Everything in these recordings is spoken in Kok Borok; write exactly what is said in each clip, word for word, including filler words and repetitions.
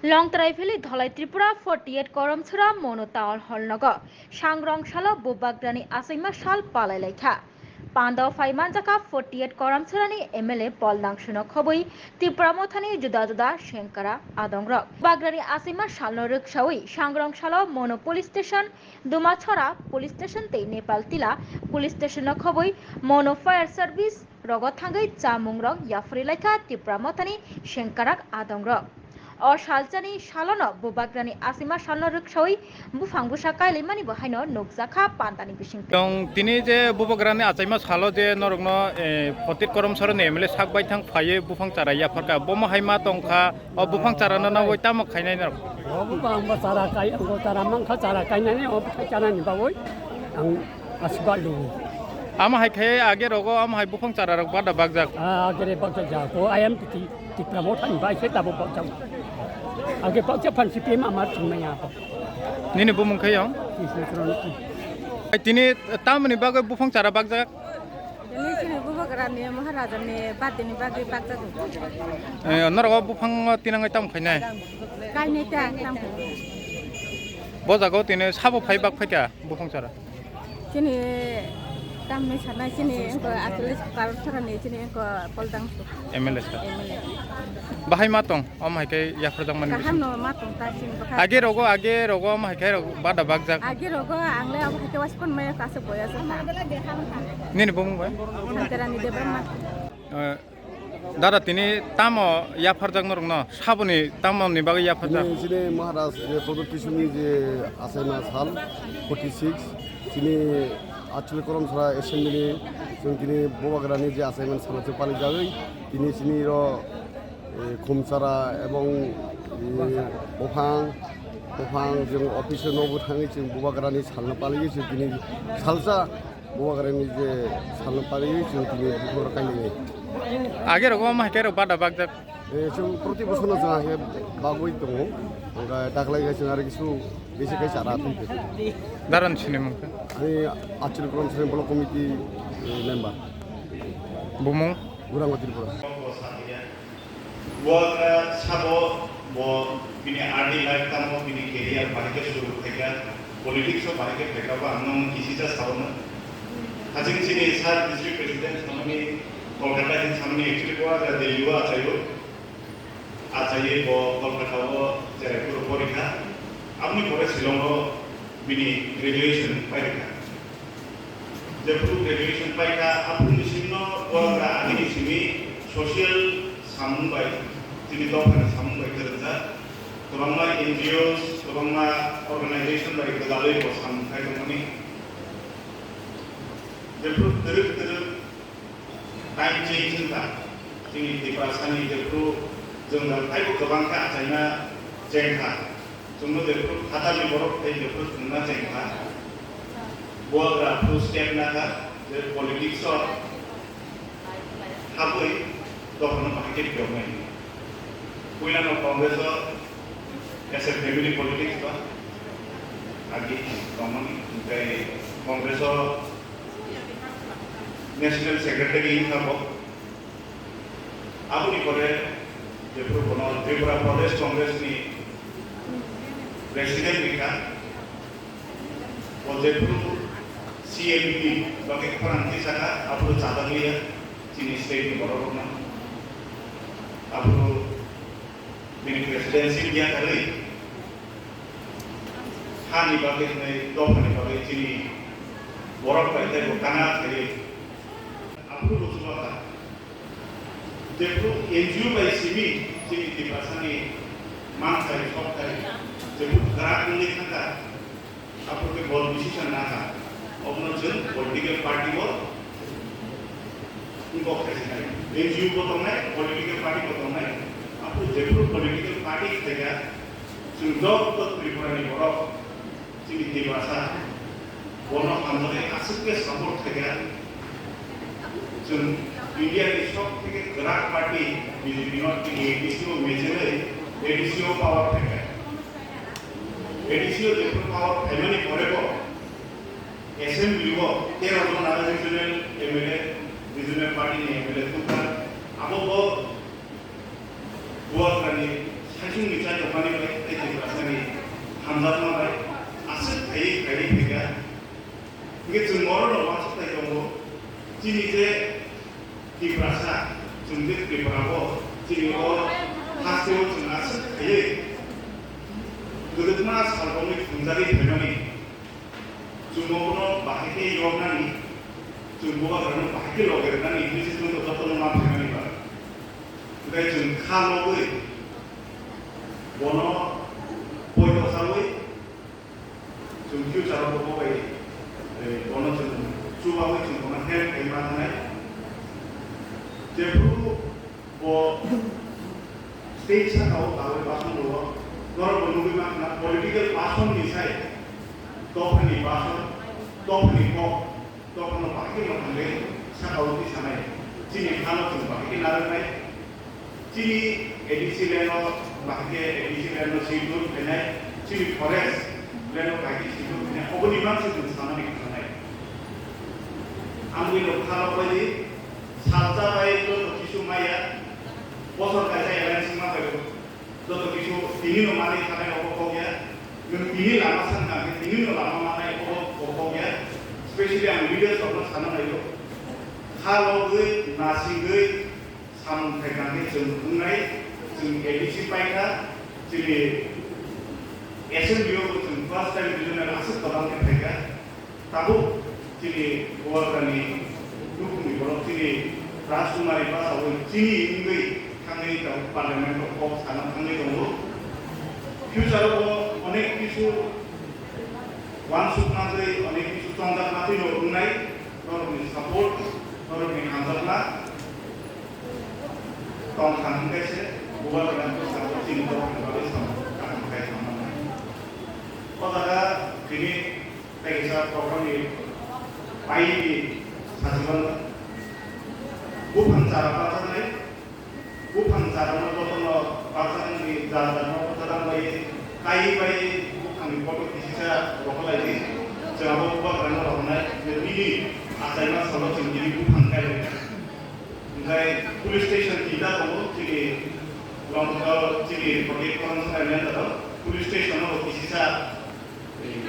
Longtrai Valley Dholai Tripura forty eight Koromsora Mono Town Hall nogo Sangrong salo Bubagrani achaima sal palai laikha. Pando phai manjakha forty eight Koromsorani M L A Pol Dangsuno khobwi Tipra Mothani juda juda sengkara adongrok. Bubagrani achaima salno rwksawi Sangrong salo Mono Police Station, Dumachhora Police Station tei Nepal Tila Police Station no khobwi Mono Fire Service rogo thangwi chamungrok yaphri laikha Tipra Mothani sengkarak adongrok. O salchani salono Bubagrani achaima salno rwksawi buphang bwsa kailaimani bo haino nukjakha pandani bisingtwi. Tong tini je Bubagrani achaima salo je norokno, eh, forty eight Koromsorani M L A sak baithang phaiwi buphang chara yapharkha, bomo hai ma tongkha, o buphang charano nangwi tamo khainai norok? O buphang bo chara kai, o chara mankha, chara kainani, o buphang charani bagwi ang aswk lugo. Amo hai khe age rogo amo hai buphang chara rok bada bakjak. Ah, agere bakjak ja. Ko ayam titi Tipra Mothani bai se tabo bakjak. Age bakjak phan C P M amar chingmaya. Nini bumung khe yong? Ai tini tamoni bagwi buphang chara bakjak? Tini chini Bubagrani Maharajani birthday ni bagwi bakjak. Eh, norok o buphang tinangwi tam khainai? Kainai ta tam. Bo jago tini sabo phai bak phaikha buphang chara? Chini tamni sanai chini engko acholish Koromsorani chini engko Pol Dangsu. M L A sir. M L A. Bahai ma tong, om hai khe yapharjakmani bising. Kaham no ma tong ta chini bwkha. Age rogo, age rogo om hai khe rog bada bakjak. Age rogo ang le abo hai khe waspon maya kasa boya sa. Nini bumung bai? Santirani Debbarma. Eh, Dada, tini tamo yapharjak norokno? Saboni tamoni bagwi yapharjak? Tini chini Maharaj je Pradyot Kishorni je achaima sal forty six, chini acholish Koromsora Assembly, chwng tini Bubagrani je achaimani salo chwng palijagwi, tini chini ro, eh, khumchara ebong, eh, buphang, buphang chwng office o nobo thangwi chwng Bubagrani salno paligwi chwng tini salsa Bubagrani je salno pariwi chwng tini buphang rok kainwi. Age rogo omo hai khe rok bada bakjak. Eh, chwng proti bosor no chwng hai khe bagwi tongo. Hwnkhe daklai khe chwng aro kisu bisi khe chara twi khe. Daron sini mungkha? Ani acholish Koromsora Block Committee, eh, member. Bumung? Gaurango Tripura. Bo, eh, sabo bo bini early life tamo bini career bahai khe suru khaikha, politics o bahai khe phaikha, bo ang nung kisisa saono. Haching chini sir district president samani Kolkata hin samani actually bo aja Delhi o achaio. Achaiwi bo Kolkata o cherai phuru porikha. Aboni pore Shillong o bini graduation pairikha. Jephuru graduation paikha, aphuru ni simi no borok agini simi social samung bai, chini dophani samung bai kwrwngjak. Kwbangma N G Os, kwbangma organization bai gwdalwi bo samung khai tongmani. Jephuru twrwk twrwk time change wngkha, chini Tiprasani jephuru jwngjal taibo kwbang khe achaina chengkha. Chwngno jephuru phatarni borok tei jephuru chwngna chengkha, bubagra phuru step nakha je politics o habwi dophano bahai khe phiyoknai. Puilano Congress o as a family politics ba agi tongmani, tei Congress o National Secretary wngkha bo. Aboni pore jephuru bono Tripura Pradesh Congress ni President wngkha, bo jephuru C A B ni bagwi khorang tisakha, aphuru chajak liya chini state ni borok rokno. Aphuru bini presidency liya kharwi hani bagwi hwnwi dophani bagwi chini borok bai teibo kana kharwi. Aphuru bo chubaha. Jephuru N G O bai simi chini Tiprasani manthai, sokthai, jephuru kwrak wngwi thangkha, aphuru khe bo decision nakha, obono chwng political party o wngkok khaisakha. N G O bo tongnai, political party bo tongnai, aphuru jephuru political party khaikha, chwng joto Tripura ni borok, chini Tiprasa, bono hamjaknai aswk khe support khaikha. Chwng India ni sok theke kwrak party B J P no tini A D C o mechenwi A D C o power phaikha. A D C o jephuru power phaimani pore bo assembly o tero jona regional M L A, regional party ni M L A tubukha. Abo bo Bubagrani side Chini chai tongmani bai tei Tiprasani hamjakma bai aswk khaiwi khaiwi phaikha. Hwnkhe chwng oro no uansuk tai tongo, chini je Tiprasa, chwng je Tripura o, chini o hasteo chwng aswk khaiwi kwdwkma sal romwi thumjagwi phaimani. Chwng obono bahai khe yoknani, chwng bubagrano bahai khe loge rwnani hinwi se chwng jotono ma phaimani ba. Hwnkhe chwng kha logwi bono poito saui chwng future o bo bai, eh, bono chwng chubaui chwng bono help khlai ma thanai. Jephru bo stage saka o kaui bason rwo, norok bo nugwi mankha political person ni sai dophani bason, dophani kok, dophano bahai khe mwthangwi saka o tisanai. Chini hano chwng bahai khe narwknai. Chini A D C land o bahai khe A D C land o swi dun khainai, chini forest land o bahai khe swi dun khainai, oboni mang se chwng sanani khanai. Ang bini kha rok bai di, salsa bai joto kisu maya, bosor kaisa alliance ma bai joto kisu tini no manwi thanai obo kok ya, nwng tini lama san kha khe tini no lama manai obo kok ya, specially ang leaders rok no sana nai o, kha logwi, nasigwi, samung phaikha khe chwng wngnai, chwng A D C paikha, chini assembly o bo chwng first time regional aswk kwbang khe phaikha. Tabuk chini Goalpara ni nukhungni borok chini Rajkumari bachaui chini wngwi thangwi tabuk parliament o kok sana thangwi tongo. Future o bo onek kisu uansukma tei onek kisu chongjakma twi no wngnai, norokni support, norokni hamjakma tong thang hwnkhe se Goalpara ni bwskango chini dophani bagwi samung kaham khlai thangmani. O jaga tini tei kisa program ni pai ni sajwk buphang chara pajaknai. Buphang charano jotono barsa wngwi jar jarno kwtal bai kaiwi bai buphangni kotor kisisa rohorlaidi. Chwng abo bubagrano rohornai je nini achaima salo chwng nini buphang kailaikha. Hwnkhe police station tinta tongo chini Longkor, chini Kotik Koron Sarai Nendaro police station o kisisa, eh,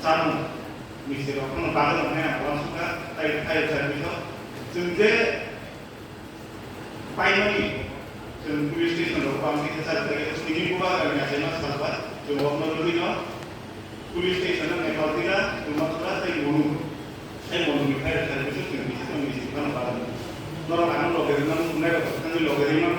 chamung misti rok phano bagwi rok nai ang uansukha, tai, tai service o. Chwng je paimani, chwng police station rok bang khe sajak jagao chwngni bubagrani achaima salba, chwng okno nugwino police station no Nepal tila, Chwngma Sura tei Monu. Tei Monu ni fire service o chwng bisi tong bisi phano barani. Norok ano loge rwmano, wngnai rok thangwi loge rwmano,